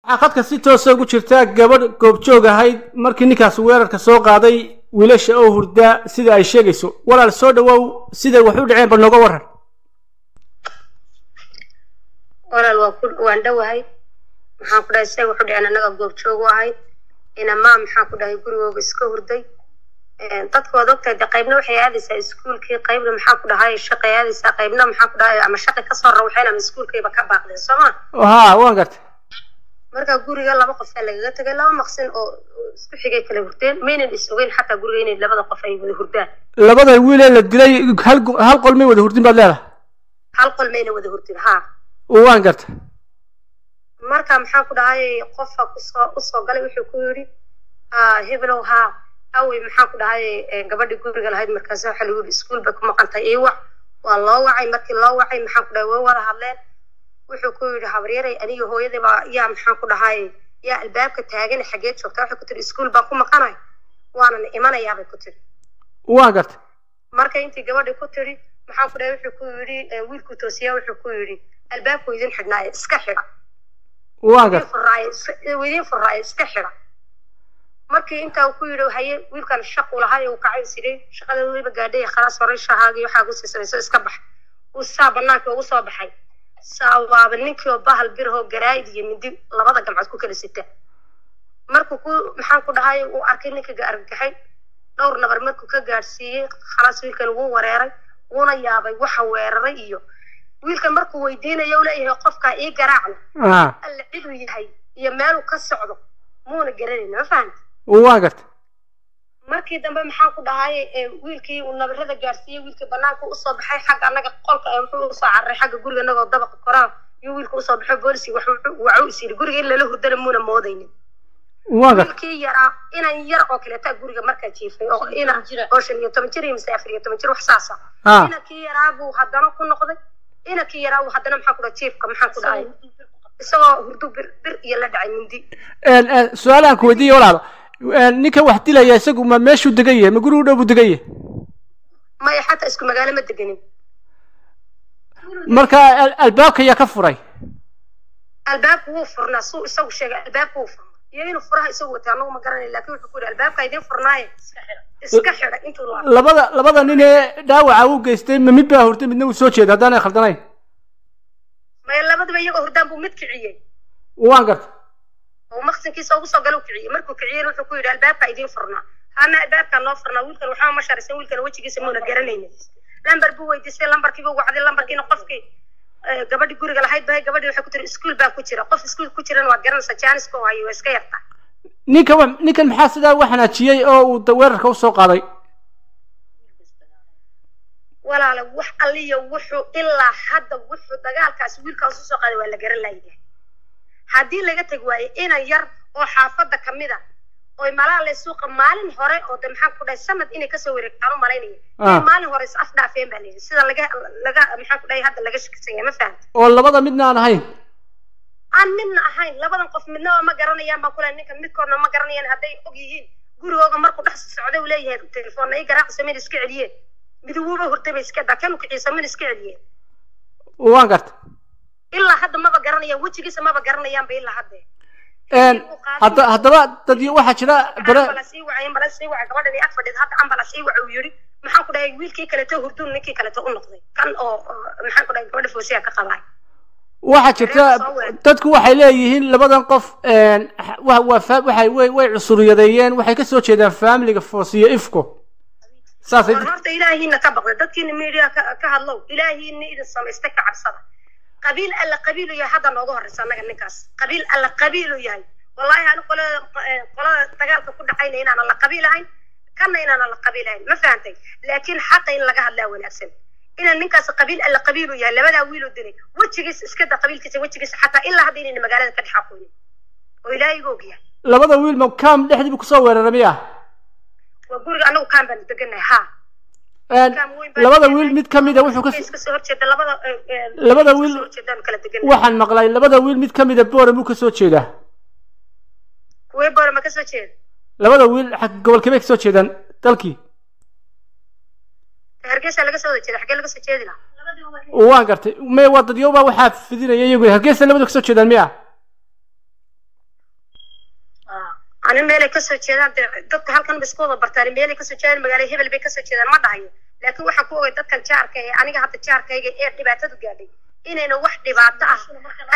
Waxaa khadka si toosa ugu jirtaa gabadh goobjoog ahayd markii ninkaas weerarka soo qaaday wiilasha oo hurdaa, sida ay sheegayso. Walaal, soo dhawow, siday wax u dhaceen bal nooga waran. Walaal, waa ku waan dhowahay. Maxaan ku dhahay, say wax u dhaceen? Annaga goobjoog u ahayd inamaa, maxaan ku dhahay, gurigooga iska hurday. Dadka waad ogtahay de, qaybna waxay aadaysaa iskuulkii, qaybna, maxaan ku dhahay, shaqay aadaysaa, qaybna, maxaan ku dhahay, ama shaqi kasoo rawxeen ama iskuulkayba ka baaqdeen, soo ma? Haa, waan gartay. Marka guriga laba qof aa lagaga tagay, laba maqsin oo isku xigay kala hurdeen, maynan is ogeyn xataa guriga inay labada qof ay wada hurdaan. Labada wiilee la dilay hal qol may wada hurdin baad leedahay? Hal qol mayna wada hurdin, haa. Waan gartay. Marka, maxaan ku dhahay, qofa kusoo usoo galay, wuxuu ku yidhi, "Hebelow, haa, awey, maxaan ku dhahay, gabadhii guriga lahayd?" Markaas waxaa lagu yidhi, "Iskuul bay ku maqantay, ii wac." Waa loo wacay. Markii loo wacay, maxaan ku dhahay, way wada hadleen. Wuxuu ku yidhi, "Habaryaray, aniga hooyadii baa yaa, maxaan ku dhahay, yaa albaabka taagan, xageed joogtaa?" Waxay ku tiri, "Iskuul baan ku maqanay, waanan imanayaa," bay ku tiri. Waan gartay. Marka intii gabadhii ku tiri, maxaan ku dhahay, wuxuu ku yidhi, wiilkuu toosiyaa, wuxuu ku yidhi, "Albaabku idin xidhnaaye iska xidha." Waan gartay. "Idin furaaye iska xidha." Markii intaa uu ku yidhi, haye, wiilkan shaqu lahaa, uu kacay, sidee shaqada weliba gaadhay, khalaas, horay shahaagii waxaa kusii samayso, iska bax. Uu saa banaanka ugu soo baxay, saa waaba ninkii oo bahal birahoo garaa'id iyo mindi labada gamcood ku kala sita. Markuu ku, maxaan ku dhahay, uu arkay ninka, argagaxay. Dhowr nabar markuu ka gaadhsiiyey, khalaas, wiilkan wuu wareeray, wuuna yaabay waxa weeraray. Iyo wiilkan markuu weydiinayo u leeyahay, "Qofkaa ii garaacna," alla ciduu yahay iyo meeluu ka socdo muuna garanayna, ma fahamti? Waan gartay. Markii dambe, maxaan ku dhahay, wiilkii uu nabarada gaadhsiiyey, wiilkii banaanka usoo baxay xagga annaga qolka, wuxuu usoo cararay xagga guriga annagoo dabaqa koraa yuu wiilka usoo baxo. Booliski waxuu is yidhi guriga in lala hurdana muuna moodaynin. Waan gartay. Wiilkii yaraa, inan yar oo kaleeta guriga markaa jiifay, oo ina oo 15 jir iyo mise 14 jir, wax saasa. Inankii yaraa buu haddana ku noqday. Inankii yaraa buu haddana, maxaan ku dhahay, jiifka, maxaan ku dhahay, isagoo hurdu bir bir iyo la dhacay mindi. Su-aal aan ku weydiiye, walaalo, ninka wax dilaya isagu ma meeshuu degan yahay, ma gurigu dhow buu degan yahay? Maya, xataa isku magaalo ma deganin. Marka albaabka ayaa ka furay? Albaabku wuu furnaa, suu isagu sheegay. Albaabku wuu furnaa iyo inuu furaha isagu watay anagu ma garanay, laakiin wuxuu ku yidhi, "Albaabka idin furnaaye iska xidha," intuu lahaa. Labada nin ee dhaawaca u geystay, ma mid baa hurtay, midna wuu soo jeeda, haddaanay khaldanayn? Maya, labadaba iyagoo hurdaan buu mid kiciyey. Waan gartay. Oo maqsinkiisa ugu soo gala u kiciyey. Markuu kiciyeyna wuxuu ku yidhi, "Albaabka idiin furnaa hana, albaabkaa noo furnaa." Wiilkan waxba ma sharaysan, wiilkan wejigiisa muuna garanaynin. Lambar buu weydiistay, lambarkii buu wacday, lambarkiina qofkii gabadhii guriga lahayd bahay. Gabadhii waxay ku tiri, "Iskuul baan ku jira." Qof iskuul ku jirana waa garanaysa jaaniska oo hayo waa iska yartaa. Ninkan maxaa sidaa u xanaajiyey oo uu weerarka usoo qaaday? Walaala, wax alliya wuxuu ilaa hadda wuxuu dagaalkaasi wiilkaas usoo qaaday waa la garan laayahay. Haddii laga tegi waayo, inan yar oo xaafadda kamid a oy malaale suuqa maalin hore oo de, maxaan ku dhahay, sanad inay kasoo wareegtaan u malaynaya, maalin hore is afdhaafeen baa layidhi, sida laga maxaan ku dhahay, hadda laga shakisan yahay, ma fahamta? Oo labada midna aan ahayn? Aan midna ahayn. Labadan qof midnaba ma garanayaan baan kule, ninka midkoodna ma garanayaan. Hadday og yihiin, gurigooga markuu dhex socday uu leeyahay, "Telefoonna ii garaac," min iska celiyeen. Miduwuba hurtay bay iska daa, kanu kiciisa min iska celiyeen. Waan gartay. Ilaa hadda maba garanayaan wejigiisa, maba garanayaanba ilaa hadda. Haddaba dad waxaa jira ambulance ii wacay, ambulance ii wacay, gabadhan ag fadhida hadda ambulance ii wacay, uu yidhi. Maxaan ku dhahay, wiilkii kaleeto hurduun ninkii kaleeto u noqday, kan oo, maxaan ku dhahay, gabadha Foosiya ka qabaay. Waxaa jirta dadku waxay leeyihiin labadan qof waa waxay way cusuriyadeeyeen, waxay kasoo jeedaan familiga Foosiyo Ifko, saasay. War horta ilaahiina ka baqda, dadkiina media ka hadlow, ilaahiina idin samaystay ka cabsada. Qabiil alla qabiilu yahay hadda nooga horreysa annaga ninkaas. Qabiil alla qabiilu yahay, wallahi ani qolada dagaalka ku dhacayna inaanan la qabiil ahayn, kanna inaanan la qabiil ahayn, ma fahantay? Laakiin xaqa in laga hadlaa wanaagsan. Inaan ninkaas qabiil alla qabiilu yahay labadaa wiiluu dilay, wejigiisa iska da, qabiilkiisa, wejigiisa xataa ilaa hadda inayna magaalada ka dhex aqoonin oo ilaahay iga ogyahay. Labada wiil ma kaam dhexdiibu kusoo weeraray miya? Waa guriga annagu kaam baanu degannahay, haa. Labada wiil mid kamida wuxuu ka kasoo horjeeda labada labada wiil horjeedaan kala degannahay. Waxaan maqlay labada wiil mid kamida Boore muu kasoo jeedaa. Kuwee Boore ma kasoo jeeda? Labada wiil xag gobolkee bay kasoo jeedaan dalkii? Hargeysa laga soo wada jeeda, xaggee laga soo jeedi lahaa? Waan gartay. Me waa dadyowbaa waxaa fidinaya iyagu, Hargeysa labada kasoo jeedaan miya? Ani meelay kasoo jeedaan dee dadku halkan ba isku wada bartaan, meelay kasoo jeedaan magaalo hebel bay kasoo jeedaan ma dhahayo, laakiin waxaan ku ogay dadkan jaarka ee aniga hadda jaarkayga ee dhibaatadu gaadhay inayna wax dhibaato ah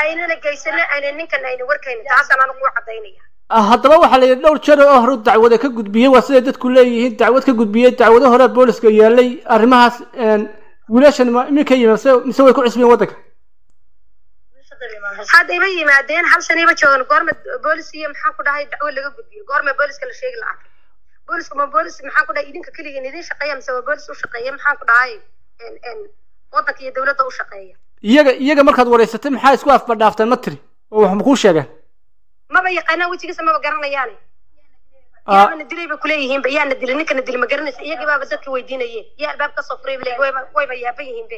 aynana geysanin, ayna ninkan ayna warkaynin, taasaan anigu ku cadaynaya. Haddaba waxaa la yidhi dhowr jeer oo hore dacwada ka gudbiyey, waa siday dadku leeyihiin, dacwad ka gudbiyey, dacwado hore booliska yaalay arrimahaas. Wiilashan ma iminka yimi mise way ku cusbiyeen waddanka? Hadda ima yimaadeen, hal sanayba joogan. Goorma boolis iyo maxaan ku dhahay dacwo laga gudbiyo? Goorma booliska la sheegi la arkay? Booliska ma boolis maxaan ku dhahay idinka keligiin idin shaqeeya mise waa boolis u shaqeeya maxaan ku dhahay waddanka iyo dowladda u shaqeeya? Iyaga markaad wareysatay maxaa isku afbadhaafteen ma tiri oo wax makuu sheegeen? Maba yaqaanaan wejigiisa, maba garanayaane. Yaabana dilay bay kuleeyihiinba, yaana dilay, ninkana dilay ma garanaysa, iyagii baaba dadka weydiinayeen, yaa albaab kasoo furay bay wayba yaaban yihiin be.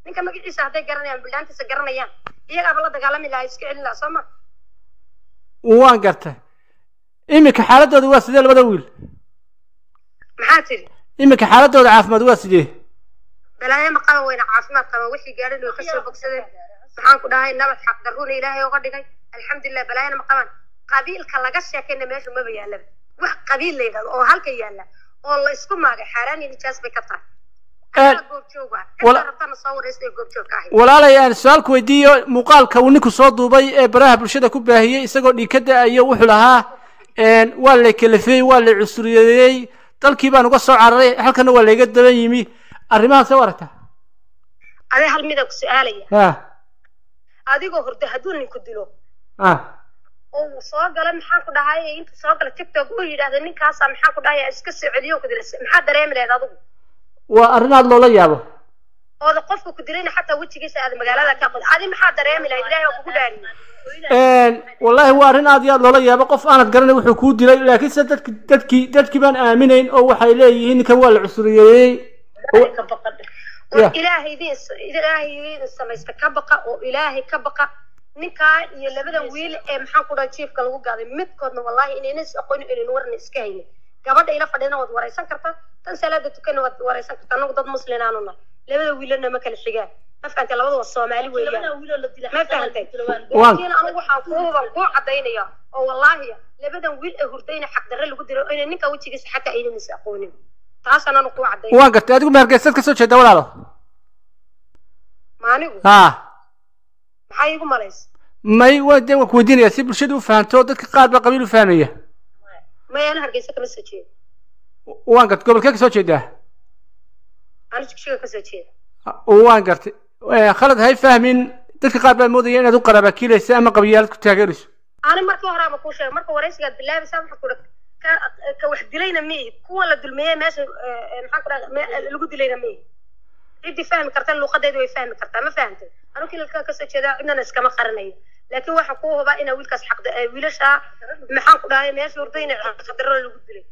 Ninka magaciisa hadday garanayaan, bildhaantiisa garanayaan, iyagaaba la dagaalami lahaa, iska celin lahaa, soo ma? Waan gartay. Iminka xaaladooda waa sidee labada wiil? Maxaa tiri? Iminka xaaladooda caafimaad waa sidee? Balaayo ma qaba, wayna caafimaad qaba, wixii gaadhan way kasoo bogsadeen, maxaan ku dhahay nabad xaq darruuna ilaahay uga dhigay, alxamdulilah, balaayana ma qabaan. Qabiilka laga sheekayna meesha maba yaallaba, wax qabiil la yidhahdo oo halka yaalla oo la isku maagay xaaraan iyo nijaas bay ka tahay. Walaalay aan su-aal ku weydiiyo, muuqaalka uu ninku soo duubay ee baraha bulshada ku baahiyey isagoo dhiig ka da-ayo, wuxuu lahaa waa la kalafeeyey, waa la cusuriyeeyey, dalkii baan uga soo cararay, halkana waa layga daban yimi, arrimahaas see u aragtaa? Adee hal midaan ku su-aalaya, adigoo hurdo hadduu ninku dilo oo uu soo gala maxaan ku dhahay intuu soo gala TikTok uu yidhaahda ninkaasaa maxaan ku dhahay iska soo celiyo ku dila, maxaa dareemi lahayd adigu? Waa arrin aada loola yaabo. Ooda qofka ku dilayna xataa wejigiisa aad magaalada ka qod, adi maxaa dareemi lahayd? Ilaahay waa kugu dhaariyey. Wallaahi waa arrin aad iyo aad loola yaabo, qof aanad garanay wuxuu kuu dilay, laakiin se dadki baan aaminayn oo waxay leeyihiin ninkan waa la cusuriyeeyey. Ilaahay idin ilaahay idin samaysta ka baqa oo ilaahay ka baqa. Ninkaa iyo labadan wiil ee maxaan ku dhahay jiifka lagu gaaday midkoodna wallaahi inayna is aqoonin, inayna warna iska haynin. Gabadha ila fadhidana waad waraysan kartaa, tan salaada tukana waad waraysan kartaa, annagu dad muslin aanu nahay, labada wiilana ma kala xigaan, ma fahantay? Labada waa Soomaali weeyaan, ma fahantay? Laakiin anigu waxaan kuuban kuu cadaynaya oo wallaahi labadan wiil ee hurdayna xaqdarre lagu dilo, inay ninka wejigiisa xataa aynan is aqoonin, taasaan anu kuu cadaynaya. Waan gartay. Adigu ma Hargeysaad kasoo jeedaa walaalo? Maanigu maxaa iigu malaysa? May waa dee waan ku weydiinaya si bulshada u fahanto, dadka qaar baa qabiil u fahmaya. Maya, ana Hargeysa kama soo jeedo. Waan gartay. Gobolkee kasoo jeedaa? Anu Jigjiga kasoo jeeda. Waan gartay. Khalad hay fahmin, dadka qaar baa moodaya inaad u qaraabakiilaysa ama qabiyaalad ku taageerayso. Ani markii hore ama kuu sheegay, marka waraysigaad bilaabaysaa waxaan ku ka wax dilayna ma ihi, kuwa la dulmiyey meesha maxaan ku dhahay lagu dilayna ma ihi. Ciddii fahmi karta luuqadeedu way fahmi kartaa, ma fahantay? Anu kilalka kasoo jeedaa, cidnana iskama qaranayo, laakiin waxaan kuu hubaa inaa wiilkaas xaq wiilasha maxaan ku dhahay meesha hurdayna xaqdarro lagu dilay.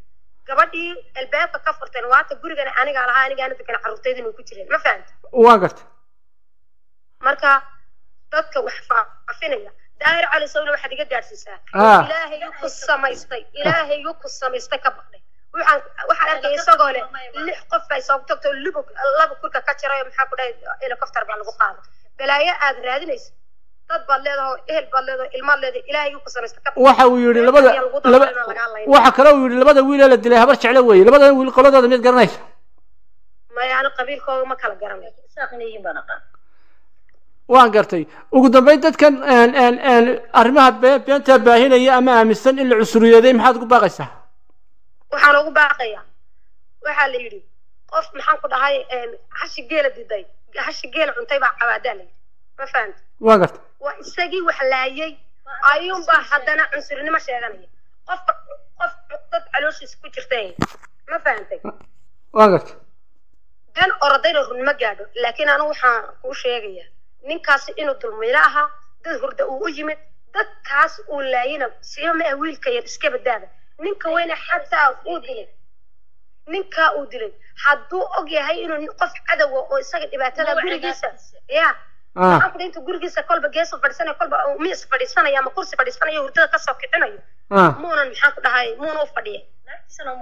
Gabadhii albaabka ka furteen waata gurigana anigaa lahaa, anigaana degan, carruurteydina way ku jireen, ma fahantay? Waan gartay. Marka dadka wax faafinaya Daahir Cali Sawle waxaad iga gaadhsiisaa ilaahay ku samaystay, ilaahay ku samaystay ka baqday. Waxaan arkay isagoo leh 6 qof ay soo tagto lubog laba kurka ka jiray, maxaa ku dhahay helicopter baa lagu qaaday. Balaayo aad raadinayso, dad baad leedahay, ehel baad leedahay, ilmaad leedahay, ilaahay ku samaystay ka Waxa uu yidhi labada laba, waxa kale uu yidhi labada wiil ee la dilay habar jecle weeye, labada wiil qoladooda miyaad garanaysa? Maya, ana qabiilkooga ma kala garanayo. Waan gartay. Ugu dambeyn dadkan arrimaha beenta baahinaya ama aaminsan in la cusuriyeeday maxaad ugu baaqaysaa? Waxaan ugu baaqayaa, waxaa la yidhi qof maxaan ku dhahay hashi geela diday, hashi geela cuntay baa cabaadaa la yidhi, ma fahanta? Waan gartay. Waa isagii wax laayay ayuunbaa haddana cunsurinimo sheeganaya, qofka qof dad calooshiisa ku jirta, ma fahantay? Waan gartay. Been orodayna runma gaadho, laakiin anigu waxaan kuu sheegayaa ninkaasi inuu dulmiilo ahaa, dad hurda uu u yimid, dadkaas uu laayina siba ma ah wiilka yar iska badaada, ninka weyne xataa uu dilay, ninkaa uu dilay hadduu og yahay inuu qof cadowa oo isaga dhibaatada gurigiisa ya maxaan ku intuu gurigiisa kolba geesu fadhiisanayo, kolba miis fadhiisanayo ama kursi fadhiisanayo, hurdada kasoo kicinayo, muunan maxaan ku dhahay muuna u fadhiya,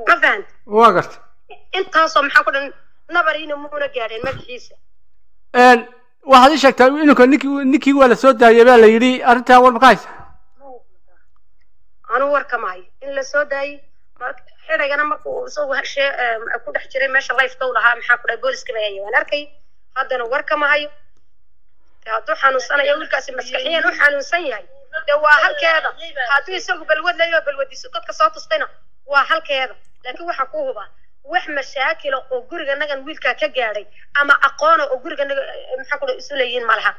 ma fahanta? Waa gartay. Intaasoo maxaan ku dhahay nabariina muuna gaadheen madaxiisa. Waxaad ii sheegtaa inunka ninkii waa la soo daayay baa la yidhi, arrintaa war ma ka haysa? Anuu warkama hayo in la soo daayey xidhaygana marka uu isagu ku dhex jiray meesha lifeka u lahaa, maxaa ku dhahay, booliska baa waan arkay. Haddana warkama hayo. Hadduu xanuunsanayo wiilkaasi, maskaxiyan u xanuunsan yahay, dee waa halkeeda. Hadduu isagu balwad leeyaho balwadiisu dadka soo tustayna, waa halkeeda. Laakiin waxaa ku hubaa wax mashaakila oo guriganagan wiilkaa ka gaadhay ama aqoona oo guriganaga, maxaa ku dhahay, isu leeyihiin malaha.